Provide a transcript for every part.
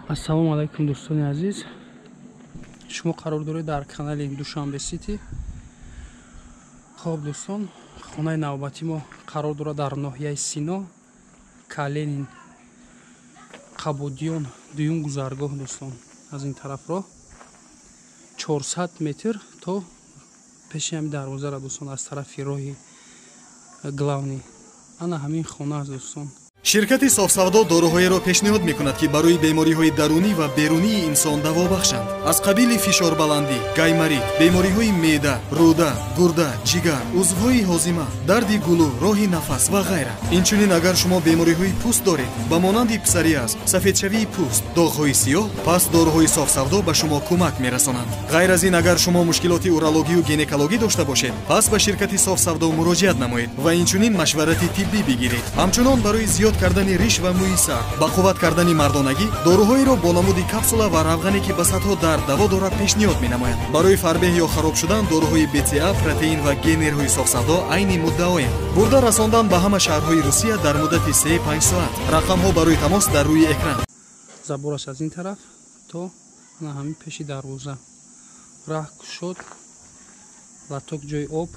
Ассалому алайкум, дӯстони азиз. Шумо қарор доред дар канали Душанбе Сити. Хоб, дӯстон, хонаи навбатии мо қарор дорад дар ноҳияи Сино, Каленин, Қабодиён, дуюм гузаргоҳ, дӯстон. Аз ин тараф роҳ 400 метр то пеши ҳамин дарвозара, дӯстон, аз тарафи роҳи главный. Ана ҳамин хона аст, дӯстон. Ширкати Софсавдо доруҳоеро пешниҳод мекунад, ки барои бемориҳои дарунӣ ва берунии инсон даво бахшанд, аз қабили фишорбаландӣ, гайморит, бемориҳои меъда, рӯда, гурда, ҷигар, узвҳои ҳозима, дарди гулӯ, роҳи нафас ва ғайра. Инчунин, агар шумо бемориҳои пӯст доред, ба монанди псориаз, сафедшавии пӯст, доғҳои сиёҳ, пас доруҳои Софсавдо ба шумо кӯмак мерасонанд. Ғайр аз ин, агар шумо мушкилоти урологию гинекологӣ дошта бошед, пас ба ширкати Софсавдо муроҷиат намоед ва инчунин машварати тиббӣ бигиред. Ҳамчунон, барои зиёд кардани риш ва мӯи сар, ба қувват кардани мардонагӣ доруҳоеро бо намуди капсула ва равғане, ки ба садҳо дард даво дорад, пешниҳод менамояд. Барои фарбеҳ ё хароб шудан доруҳои БЦА, протеин ва генерҳои Софсавдо айни муддаоянд. Бурда расондан ба ҳама шаҳрҳои Русия дар муддати 3-5 соат. Рақамҳо барои тамос дар рӯи экран. Забораш аз ин тараф то ана ҳамин пеши дарвоза. Раҳ кушод, латок, ҷои об.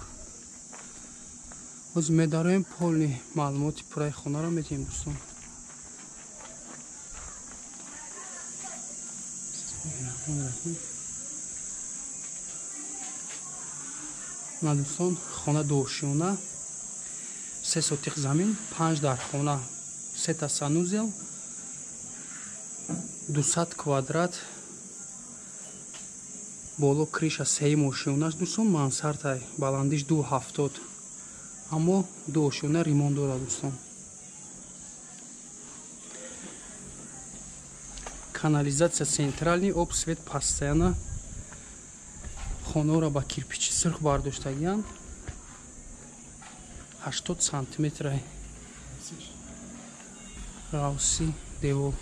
Боз медароем, полный маълумоти пурраи хонаро медиҳем, дӯстон. На, дӯстон, хона дуошиёна, 3 сотиқ замин, 5 дархона, сета санузел, 200 квадрат, боло крыша сеюм ошиёнааст, дӯстон, мансардай, баландиш 2,70, аммо ду ошёна ремонт дорад, дӯстон. Канализация центральный, об, свет постоянно. Хонаро ба кирпичи сурх бардоштагиянд. 80 сантиметр ғавси девор.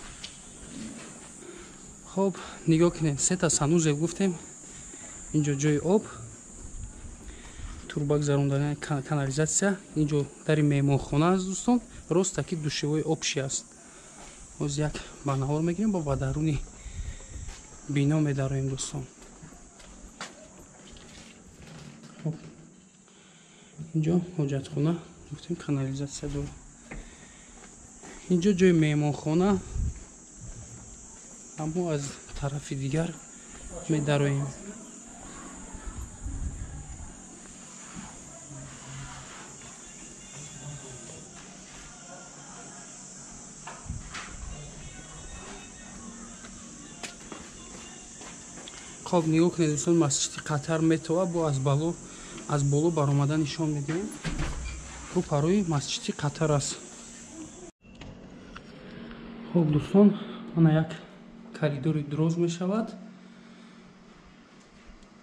Хоб, нигоҳ кунед, сета санузел гуфтем. Инҷо ҷои об, турба гузарондани канализация. Инҷо дари меҳмонхона аст, дӯстон. Рост таки душевой общий аст. Боз як ба наҳор мегирем, ба даруни бино медароем, дӯстон. Хоб, инҷо ҳоҷатхона гуфтем, канализация дорад. Инҷо ҷои меҳмонхона, аммо аз тарафи дигар медароем. Хоб, нигоҳ кунед, дӯстон, масҷиди Қатар метова, бо аз боло баромада нишон медиҳем. Рӯ парои масҷиди Қатар аст. Хоб, дӯстон, ана як коридори дроз мешавад.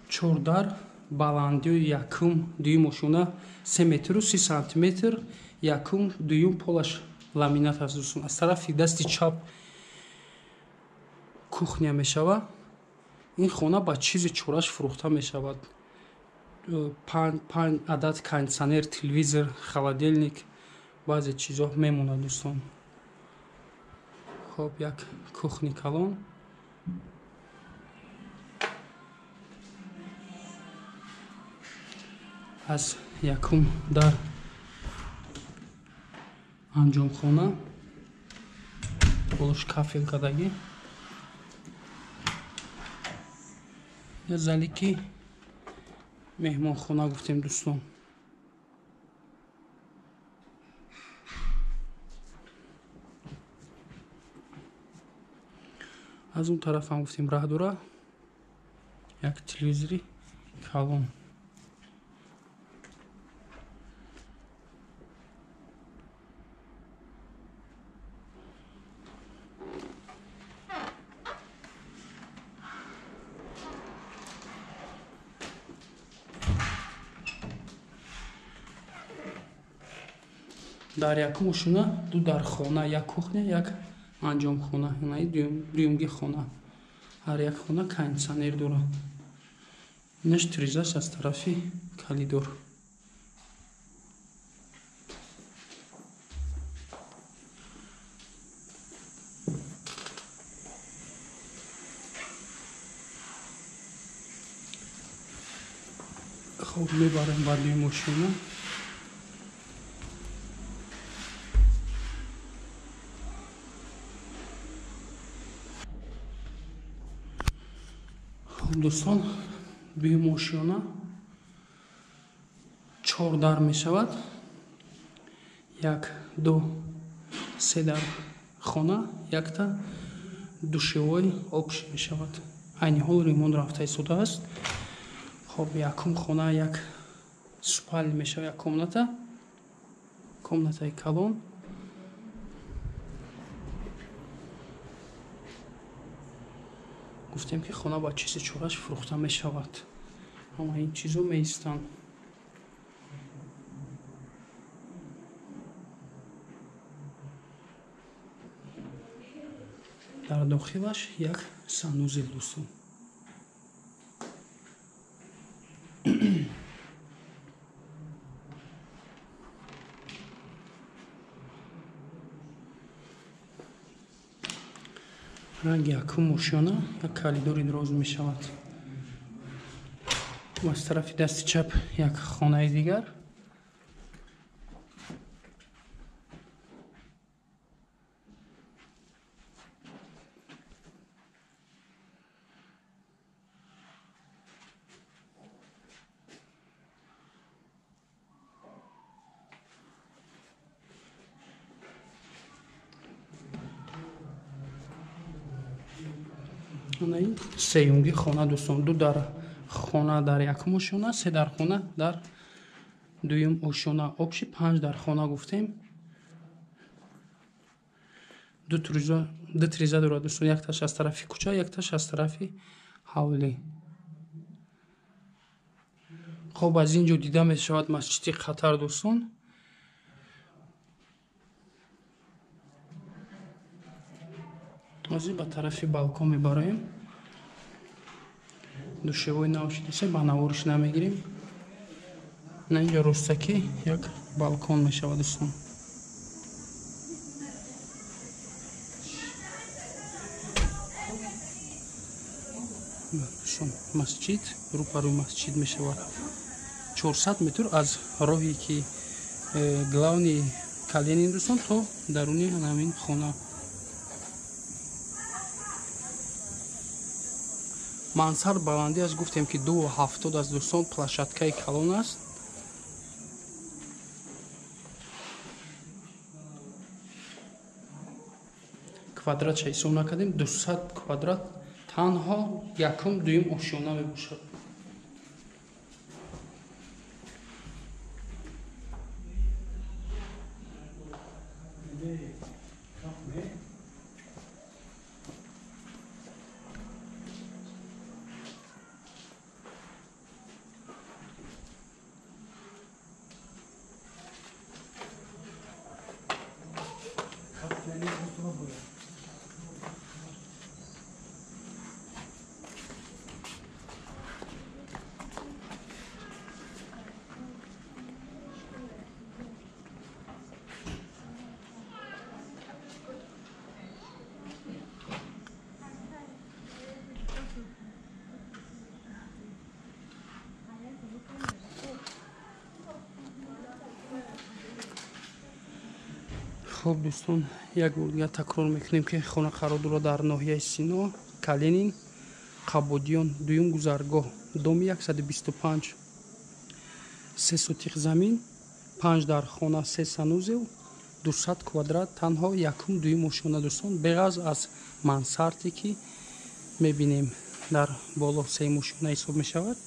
4 дар, баландиҳои якум, дуюм ошёна 3 метру 30 сантиметр, якум, дуюм полаш ламинат аст, дӯстон. Аз тарафи дасти чап кухня мешавад. Ин хона ба чизи чораш фурӯхта мешавад. 5 адад кондитсионер, телевизор, холодильник, баъзе чизҳо мемонад, дӯстон. Хоб, як кухни калон. Аз якум дар анҷомхона, болош кафел кардагӣ. Зали ки меҳмонхона гуфтем, дӯстон. Аз он тараф ҳам гуфтем раҳ дора, як телевизори калон. Дар якум ошёна ду дархона, як кухня, як анҷомхона, инаи дуюмги хона. Ҳар як хона кондитсионер дорад. Инаш тирезаш аз тарафи коридор. Хуб, мебарем ба дуюм ошёна. Хуб дӯстон, дуюм ошёна 4 дар мешавад. 1, 2, 3 дар хона, якта душевой общий мешавад. Айни ҳол ремонт рафта истодааст. Хоб, якум хона як спальня мешавад, як комната, комнатаи калон. Гуфтем ки хона ба чизи чораш фурӯхта мешавад. Ҳама ин чизо меистанд. Дар дохилаш як санузел дӯстон. Ранги якум ошёна як коридори дроз мешавад. Аз тарафи дасти чап як хонаи дигар. Сеюмги хона дӯстон, 2 дар хона дар якум ошёна, 3 дар хона дар дуюм ошёна, общий 5 дар хона гуфтем. Ду триза дорад дӯстон, якташ аз тарафи кӯча, якташ аз тарафи ҳавлӣ. Хоб, аз ин ҷо дида мешавад масҷиди Қатар дӯстон. Ҳозир ба тарафи балкон мебароем. Душевой нав шудааст, ба навориш намегирем. На инҷо ростакӣ як балкон мешавад дӯстон. Масҷид, рӯпарӯи масҷид мешавад. 400 метр аз роҳе ки главни Калинин дӯстон то даруни ҳамин хона. Мансар баландиаш гуфтем ки 2,70 аст дӯстон, площадкаи калон аст. Квадратша ҳисоб накардем, 200 квадрат танҳо якум дуюм ошёна мебошад. Хуб дӯстон, як бор дигар такрор мекунем ки хона қарор дорад дар ноҳияи Сино, Калинин, Қабодиён, дуюм гузаргоҳ, доми 125, 3 сотих замин, 5 дар хона, 3 санузел, 200 квадрат, танҳо якум дуюм ошёна дӯстон, беғараз аз мансарте ки мебинем дар боло сеюм ошёна ҳисоб мешавад.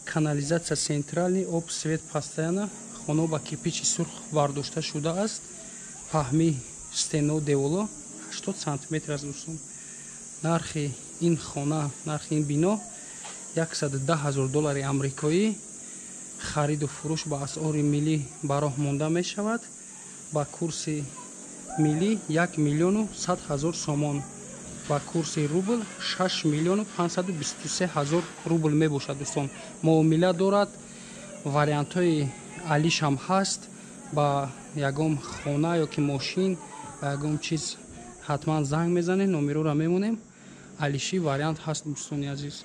Канализатсия центральный, об, свет постоянно, хона ба кирпичи сурх бардошта шудааст. Паҳми стено деволо 80 сантиметр аст дӯстон. Нархи ин хона, нархи ин бино 110 000 доллари амрикоӣ. Хариду фурӯш ба асъори миллӣ ба роҳ монда мешавад. Ба курси миллӣ 1 100 000 сомон, ба курси рубл 6 523 000 рубл мебошад дӯстон. Муомила дорад, вариантҳои алишам ҳаст. Ба ягон хона ё ки мошин, ба ягон чиз ҳатман занг мезанем, номерора мемонем. Алиши вариант ҳаст дӯстони азиз.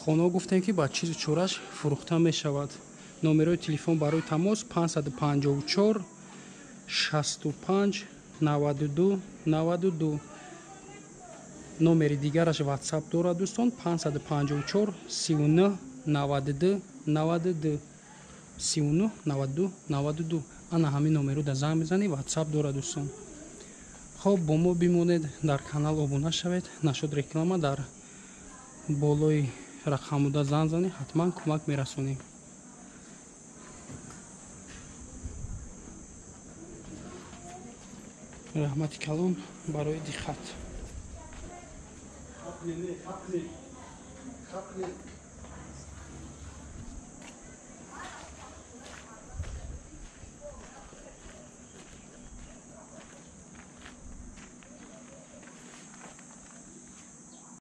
Хонаҳо гуфтем, ки ба чизу чораш фурӯхта мешавад. Номерои телефон барои тамос 554 65 92 92. Номери дигараш WhatsApp дорад, дӯстон, 554 39 92 92, 39 92 92. Ана ҳамин номеро да занг мезанӣ, WhatsApp дорад, дӯстон. Хоб, бо мо бимонед, дар канал обуна шавед. Нашуд реклама, дар болои рақамуда занг занед, ҳатман кӯмак мерасонем. Раҳмати калон барои диққат. Хапни, не, хапни. Хапни.